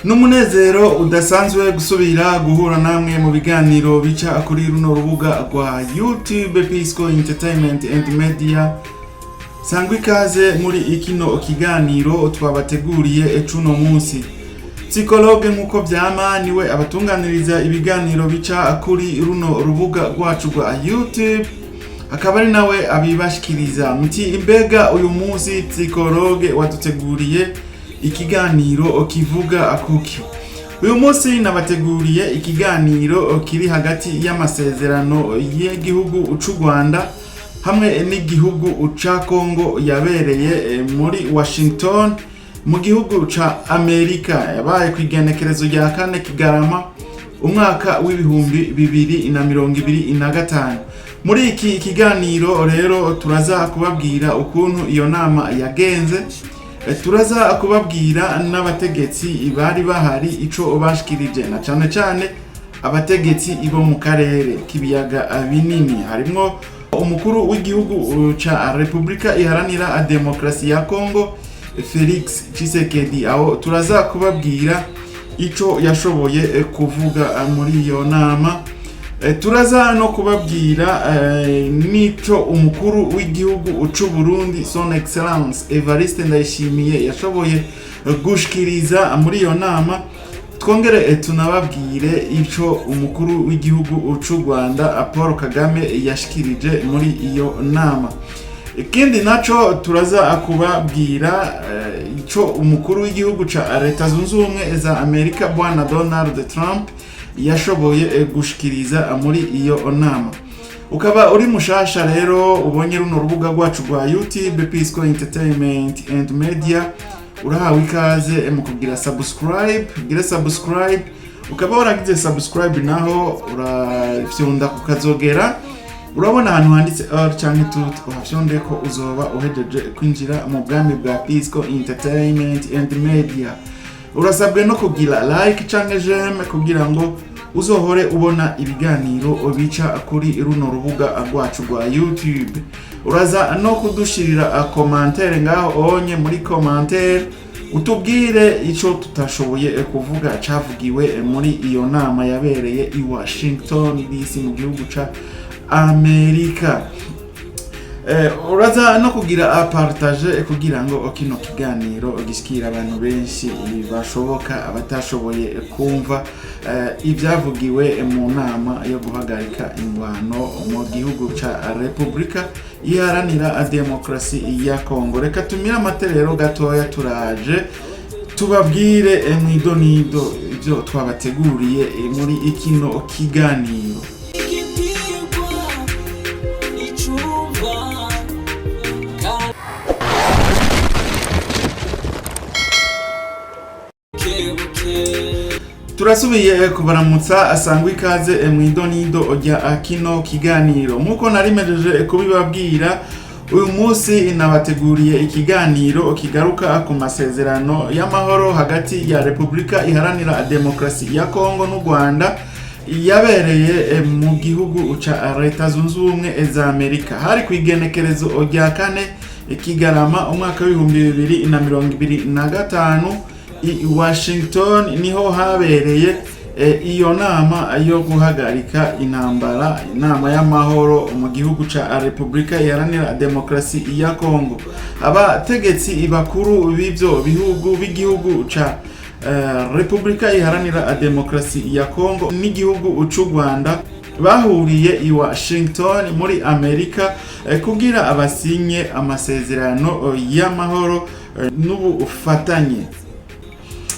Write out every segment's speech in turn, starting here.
N'umunezero udasanzwe gusubira guhura namwe mu biganiro bica kuri runo rubuga rwa YouTube Pisco Entertainment and Media. Sangwa ikaze muri ikino kiganiro twabateguriye cuno munsi. Psychologue nk'uko vyama niwe abatunganiriza ibiganiro bica kuri runo rubuga rwacu rwa YouTube, akaba ari nawe abibashikiriza. Muti imbega uyu munsi psychologue waduteguriye ikiganiro kivuga kuki? Uyu munsi nabateguriye ikiganiro kiri hagati y'amasezerano y'igihugu c'u Rwanda hamwe n'igihugu ca Congo yabereye muri Washington mu gihugu ca Amerika, yabaye ku igenekerezo rya 4 Kigarama umwaka w'2025. Muri iki kiganiro rero turaza kubabwira ukuntu iyo nama yagenze, turaza kubabwira n'abategetsi bari bahari ico bashikirije, na cane cane abategetsi bo mu karere k'ibiyaga binini, harimwo umukuru w'igihugu ca Repubulika Iharanira Demokarasi ya Congo, Felix Tshisekedi. Aho turaza kubabwira ico yashoboye kuvuga muri iyo nama. Turaza no kubabwira n'ico umukuru w'igihugu c'u Burundi, Son Excellence Evariste Ndayishimiye, yashoboye gushikiriza muri iyo nama. Twongere tunababwire ico umukuru w'igihugu c'u Rwanda, Paul Kagame, yashikirije muri iyo nama. Ikindi naco turaza kubabwira ico umukuru w'igihugu ca Leta Zunze Ubumwe za Amerika, Bwana Donald Trump, yashoboye gushikiriza muri iyo nama. Ukaba uri mushasha rero ubonye runo rubuga rwacu rwa YouTube Pisco Entertainment and Media, urahawe ikaze mu kugira subscribe. Ugire subscribe, ukaba waragize subscribe naho urafyonda kukazogera, urabona ahantu handitse all canke tout, uhafyonde ko uzoba uhejeje kwinjira mu bwami bwa Pisco Entertainment and Media. Urasabwe no kugira like canke j'aime kugira ngo uzohore ubona ibiganiro bica kuri runo rubuga rwacu rwa YouTube. Uraza no kudushirira commentaire ngaho onye muri commentaire, utubwire ico tutashoboye kuvuga cavugiwe muri iyo nama yabereye i Washington DC mu gihugu ca Amerika. Uraza no kugira partage kugira ngo kino kiganiro gishikire abantu benshi bashoboka, abatashoboye kumva ibyavugiwe mu nama yo guhagarika ingwano mu gihugu ca Repubulika Iharanira Demokarasi ya Kongo. Reka tumire amaterero gatoya, turaje tubabwire mw'idonido ibyo twabateguriye muri ikino kiganiro. Igipigwa icumva kandi buke. Turasubiye kubaramutsa, asangwa ikaze mw'idonido rya kino kiganiro. Nk'uko narimejeje kubibabwira, uyu munsi nabateguriye ikiganiro kigaruka ku masezerano y'amahoro hagati ya Repubulika Iharanira Demokarasi ya Kongo n'u Rwanda yabereye mu gihugu ca Leta Zunze Ubumwe za Amerika. Hari ku igenekerezo rya 4 Kigarama umwaka w'2025, i Washington niho habereye iyo nama yo guhagarika intambara, inama y'amahoro mu gihugu ca Repubulika Iharanira Demokarasi ya Kongo. Abategetsi bakuru b'ivyo bihugu, b'igihugu ca Repubulika Iharanira Demokarasi ya Kongo n'igihugu c'u Rwanda, bahuriye i Washington muri Amerika kugira abasinye amasezerano y'amahoro n'ubufatanye,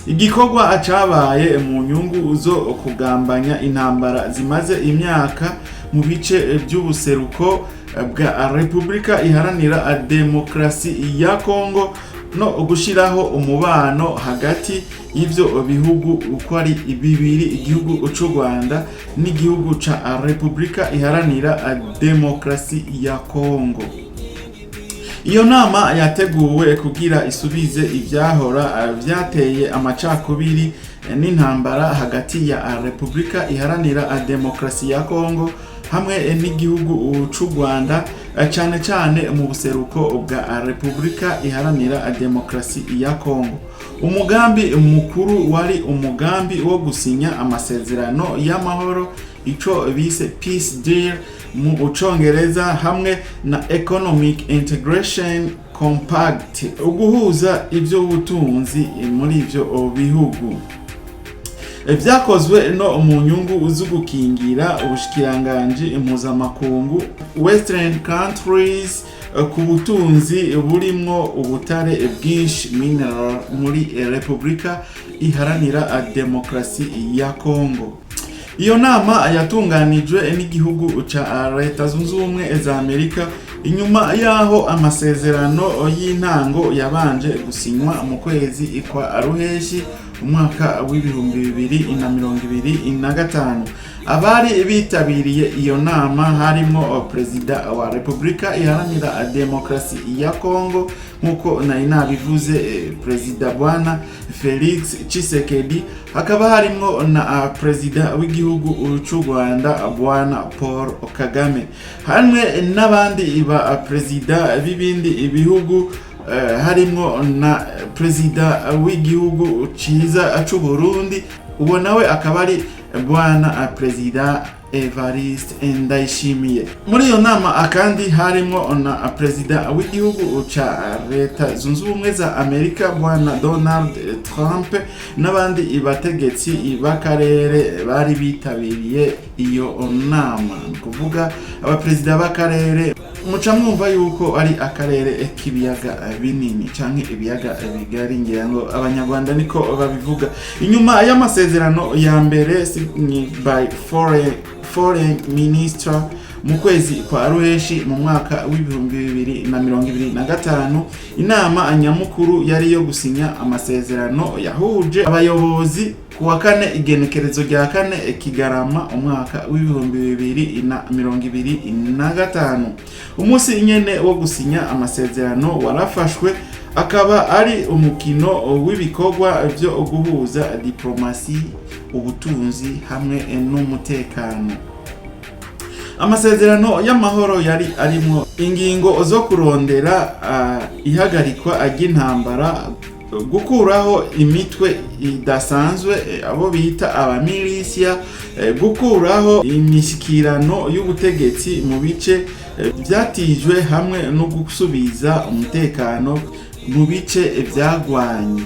igikorwa cabaye mu nyungu zo kugabanya intambara zimaze imyaka mu bice by'ubuseruko bwa Repubulika Iharanira Demokarasi ya Kongo no gushiraho umubano hagati y'ivyo bihugu uko ari bibiri, igihugu c'u Rwanda n'igihugu ca Repubulika Iharanira Demokarasi ya Kongo. Iyo nama yateguwe kugira isubize ivyahora vyateye amacakubiri n'intambara hagati ya Repubulika Iharanira Demokarasi ya Kongo hamwe n'igihugu c'u Rwanda. cane cane mu buseruko bwa Repubulika Iharanira Demokarasi ya Kongo. Umugambi mukuru wari umugambi wo gusinya amasezerano y'amahoro, ico bise peace deal mu Congereza, hamwe na economic integration compact, uguhuza ivy'ubutunzi muri ivyo bihugu. Vyakozwe no mu nyungu zo gukingira ubushikiranganji impuzamakungu, western countries, ku butunzi burimwo ubutare bwinshi, mineral, muri Repubulika Iharanira Demokarasi ya Kongo. Iyo nama yatunganijwe n'igihugu ca Leta Zunze Ubumwe za Amerika inyuma y'aho amasezerano y'intango yabanje gusinywa mu kwezi kwa Ruheshi umwaka w'2025. Abari bitabiriye iyo nama harimo Perezida wa Repubulika Iharanira Demokarasi ya Kongo, nk'uko nari nabivuze, Perezida Bwana Felix Tshisekedi, hakaba harimo na Perezida w'igihugu cy'u Rwanda, Bwana Paul Kagame, hamwe n'abandi ba perezida b'ibindi bihugu, harimwo na perezida w'igihugu ciza c'u Burundi, uwo nawe akaba ari Bwana Perezida Evariste Ndayishimiye. Muri iyo nama akandi harimo na perezida w'igihugu ca Leta Zunze Ubumwe za Amerika, Bwana Donald Trump, n'abandi bategetsi b'akarere bari bitabiriye iyo nama. Ni kuvuga abaperezida b'akarere, muca mwumva yuko ari akarere k'ibiyaga binini canke ibiyaga bigari, ngira ngo Abanyarwanda niko babivuga. Inyuma y'amasezerano ya mbere signed by foreign minister mu kwezi kwa Ruheshi mu mwaka w'2025, inama nyamukuru yari yo gusinya amasezerano yahuje abayobozi ku wa kane, igenekerezo rya 4 Kigarama umwaka w'2025. Umunsi nyene wo gusinya amasezerano warafashwe, akaba ari umukino w'ibikorwa vyo guhuza diplomasi, ubutunzi hamwe n'umutekano. Amasezerano y'amahoro yari arimwo ingingo zo kurondera ihagarikwa ry'intambara, gukuraho imitwe idasanzwe, abo bita abamilisiya, gukuraho imishikirano y'ubutegetsi mu bice vyatijwe, hamwe no gusubiza umutekano mu bice vyagwanye.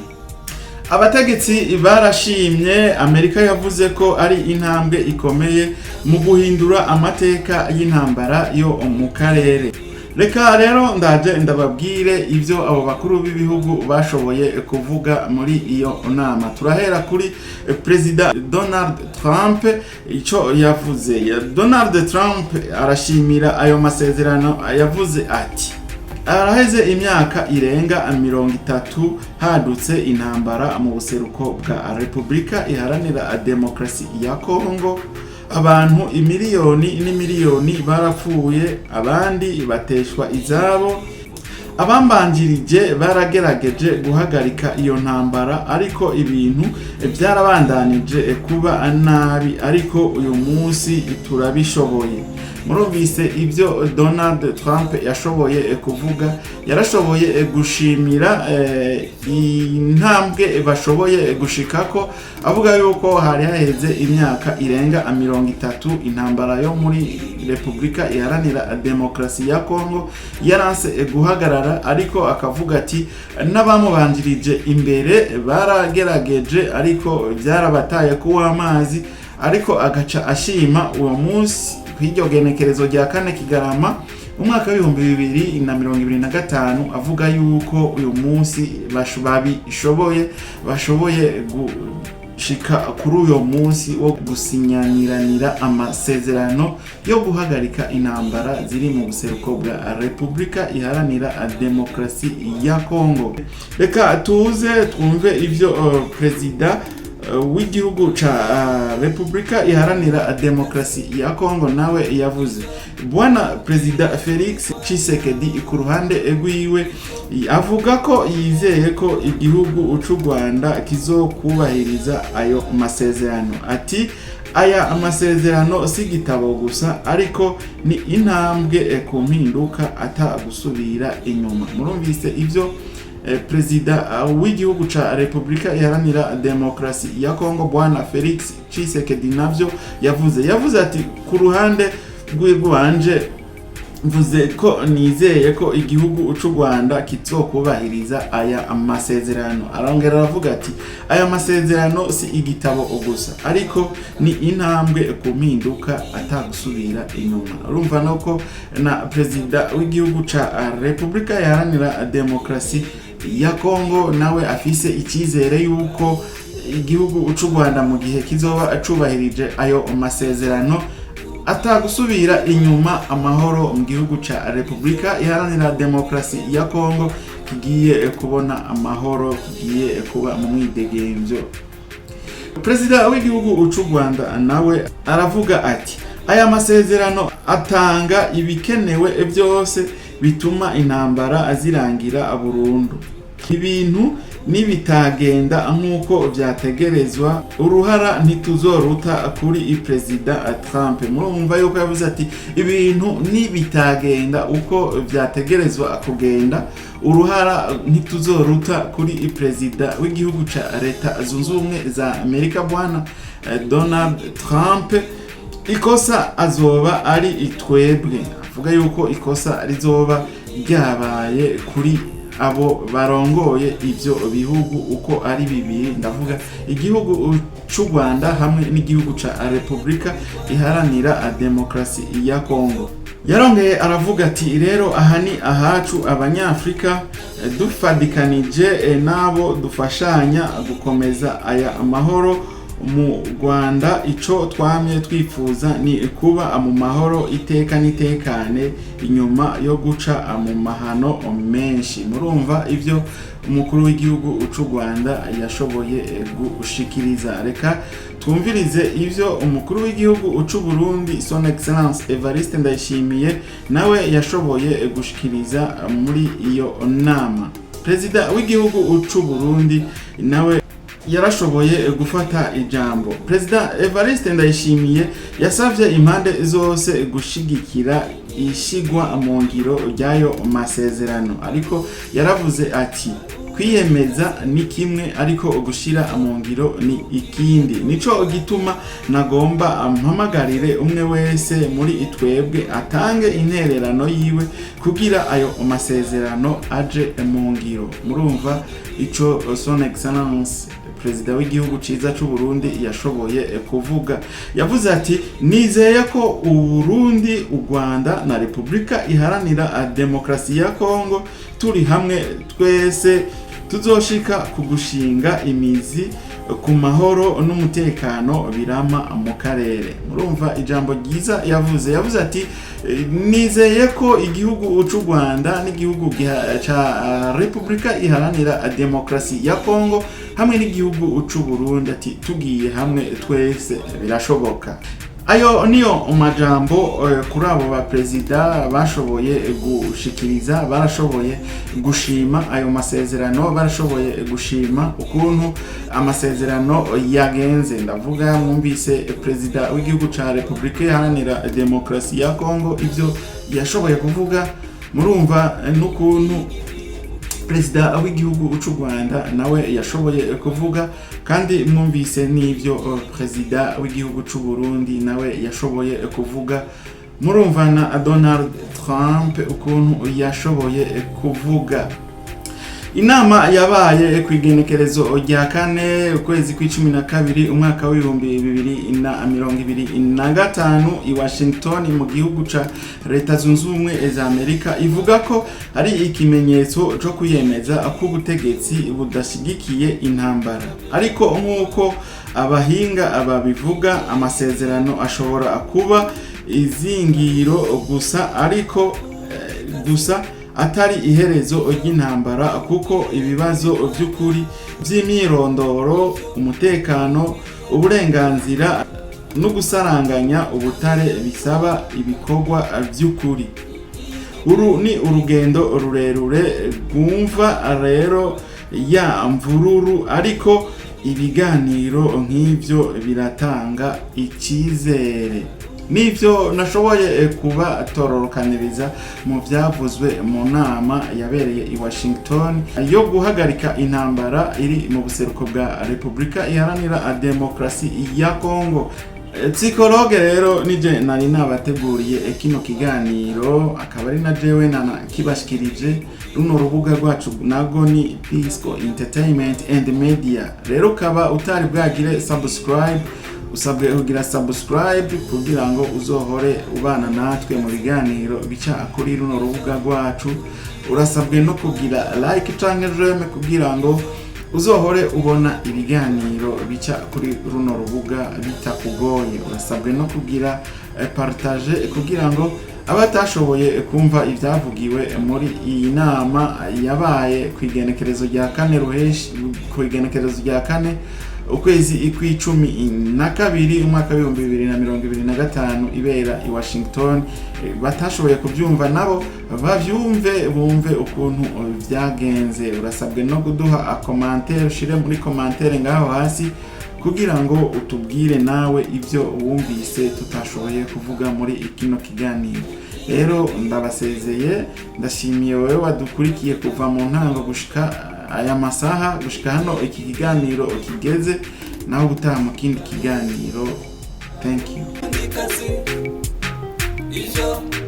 Abategetsi barashimye. Amerika yavuze ko ari intambwe ikomeye mu guhindura amateka y'intambara yo mu karere. Reka rero ndaje ndababwire ibyo abo bakuru b'ibihugu bashoboye kuvuga muri iyo nama. Turahera kuri Perezida Donald Trump, icyo yavuze. Donald Trump arashimira ayo masezerano. Yavuze ati: "Araheze imyaka irenga 30 hadutse intambara mu buseruko bwa Repubulika Iharanira Demokarasi ya Kongo. Abantu imiliyoni n'imiliyoni barapfuye, abandi bateshwa izabo. Abambanjirije baragerageje guhagarika iyo ntambara, ariko ibintu byarabandanije kuba nabi. Ariko uyu munsi turabishoboye." Murumvise ibyo Donald Trump yashoboye kuvuga. Yarashoboye gushimira intambwe bashoboye gushikako, avuga yuko hari haheze imyaka irenga 30 intambara yo muri Repubulika Iharanira Demokarasi ya Kongo yaranse guhagarara, ariko akavuga ati n'abamubanjirije imbere baragerageje, ariko byarabataye kuw'amazi. Ariko agaca ashima uwo munsi kw'iryo genekerezo rya 4 Kigarama umwaka w'2025, avuga yuko uyu munsi babishoboye, bashoboye gushika kuri uyo munsi wo gusinyaniranira amasezerano yo guhagarika intambara ziri mu buseruko bwa Repubulika Iharanira Demokarasi ya Kongo. Reka tuze twumve ivyo perezida w'igihugu ca Repubulika Iharanira Demokarasi ya Kongo nawe yavuze. Bwana Perezida Felix Tshisekedi ku ruhande rwiwe avuga ko yizeye ko igihugu c'u Rwanda kizokubahiriza ayo masezerano. Ati Aya amasezerano si igitabo gusa, ariko ni intambwe ku mpinduka ata gusubira inyuma. Murumvise ivyo perezida w'igihugu ca Repubulika Iharanira Demokarasi ya Kongo, bwana Felix Tshisekedi, navyo yavuze ati: "Ku ruhande rw'iwanje mvuze ko nizeye ko igihugu c'u Rwanda kizokubahiriza aya amasezerano." Arongera aravuga ati: "Aya masezerano si igitabo gusa, ariko ni intambwe ku mpinduka atagusubira inyuma." Urumva nuko na perezida w'igihugu ca Repubulika Iharanira Demokarasi ya Kongo nawe afise icyizere yuko igihugu c'u Rwanda, mu gihe kizoba cubahirije ayo masezerano atagusubira inyuma, amahoro mu gihugu ca Repubulika Iharanira Demokarasi ya Kongo kigiye kubona amahoro, kigiye kuba mu mwidegemvyo. Perezida w'igihugu c'u Rwanda nawe aravuga ati: "Aya masezerano atanga ibikenewe byose bituma intambara zirangira burundu. Ibintu nibitagenda nk'uko vyategerezwa, uruhara ntituzoruta kuri perezida Trump." Murumva yuko yavuze ati: "Ibintu nibitagenda uko vyategerezwa kugenda, uruhara ntituzoruta kuri perezida w'igihugu ca Leta Zunze Ubumwe za Amerika, bwana Donald Trump. Ikosa azoba ari itwebwe." Avuga yuko ikosa rizoba ryabaye kuri abo barongoye ivyo bihugu uko ari bibiri, ndavuga igihugu c'u Rwanda hamwe n'igihugu ca Repubulika Iharanira Demokarasi ya Kongo. Yarongeye aravuga ati: "Rero aha ni ahacu Abanyafrika, dufadikanije n'abo dufashanya gukomeza aya amahoro. Mu Rwanda ico twamye twifuza ni kuba mu mahoro iteka n'itekane inyuma yo guca mu mahano menshi." Murumva ivyo umukuru w'igihugu c'u Rwanda yashoboye gushikiriza. Reka twumvirize ivyo umukuru w'igihugu c'u Burundi, Son Excellence Evariste Ndayishimiye, nawe yashoboye gushikiriza muri iyo nama. Perezida w'igihugu c'u Burundi nawe yarashoboye gufata ijambo. Perezida Evariste Ndayishimiye yasavye impande zose gushigikira ishigwa mu ngiro ry'ayo masezerano, ariko yaravuze ati: "Kwiyemeza ni kimwe, ariko gushira mu ngiro ni ikindi. Nico gituma nagomba mpamagarire umwe wese muri twebwe atange intererano yiwe kugira ayo masezerano aje mu ngiro." Murumva ico Son Excellence perezida w'igihugu ciza c'u Burundi yashoboye kuvuga. Yavuze ati: "Nizeye ko Uburundi, u Rwanda na Repubulika Iharanira Demokarasi ya Kongo turi hamwe twese tuzoshika ku gushinga imizi ku mahoro n'umutekano birama mu karere." Murumva ijambo ryiza yavuze. Yavuze ati: "Nizeye ko igihugu c'u Rwanda n'igihugu ca Repubulika Iharanira Demokarasi ya Kongo hamwe n'igihugu c'u Burundi, ati tugiye hamwe twese birashoboka." Ayo niyo majambo kuri abo ba perezida bashoboye gushikiriza. Barashoboye gushima ayo masezerano, barashoboye gushima ukuntu amasezerano yagenze. Ndavuga mwumvise perezida w'igihugu ca Repubulika Iharanira Demokarasi ya Kongo ivyo yashoboye kuvuga, murumva n'ukuntu perezida w'igihugu c'u Rwanda nawe yashoboye kuvuga, kandi mwumvise n'ivyo perezida w'igihugu c'u Burundi nawe yashoboye kuvuga. Murumva na Donald Trump ukuntu yashoboye kuvuga. Inama yabaye ku igenekerezo rya 4 ukwezi kw'icumi na kabiri umwaka w'2025 i Washington mu gihugu ca Leta Zunze Ubumwe za Amerika, ivuga ko ari ikimenyetso co kwiyemeza k'ubutegetsi budashigikiye intambara. Ariko nk'uko abahinga babivuga, amasezerano ashobora kuba izingiro gusa, ariko gusa atari iherezo ry'intambara, kuko ibibazo by'ukuri by'imyirondoro, umutekano, uburenganzira no gusaranganya ubutare bisaba ibikorwa by'ukuri. Uru ni urugendo rurerure rwumva rero ya mvururu, ariko Ibiganiro nk'ivyo biratanga icyizere. Nivyo nashoboye kubatororokaniriza mu byavuzwe mu nama yabereye i Washington yo guhagarika intambara iri mu buseruko bwa Repubulika Iharanira Demokarasi ya Kongo. Psychologue rero nije nari nabateguriye kino kiganiro, akaba ari na jewe nana kibashikirije. Runo rubuga rwacu nago ni Pisco Entertainment and Media. Rero ukaba utari bwagire subscribe, usabwe kugira subscribe kugira ngo uzohore ubana natwe mu biganiro bica kuri runo rubuga rwacu. Urasabwe no kugira like canke j'aime kugira ngo uzohore ubona ibiganiro bica kuri runo rubuga bitakugoye. Urasabwe no kugira partage kugira ngo abatashoboye kumva ibyavugiwe muri iyi nama yabaye ku igenekerezo rya 4 ruheshi, ku igenekerezo rya 4 ukwezi kw'12 umwaka w'2025, ibera i Washington, batashoboye kubyumva nabo bavyumve, bumve ukuntu vyagenze. Urasabwe no kuduha commentaire, ushire muri commentaire ngaho hasi kugira ngo utubwire nawe ibyo wumvise tutashoboye kuvuga muri kino kiganiro. Rero ndabasezeye, ndashimiye wowe wadukurikiye kuva mu ntango gushika aya masaha, gushika hano iki kiganiro kigeze. Naho gutaha mu kindi kiganiro. Thank you. Kazi ivyo.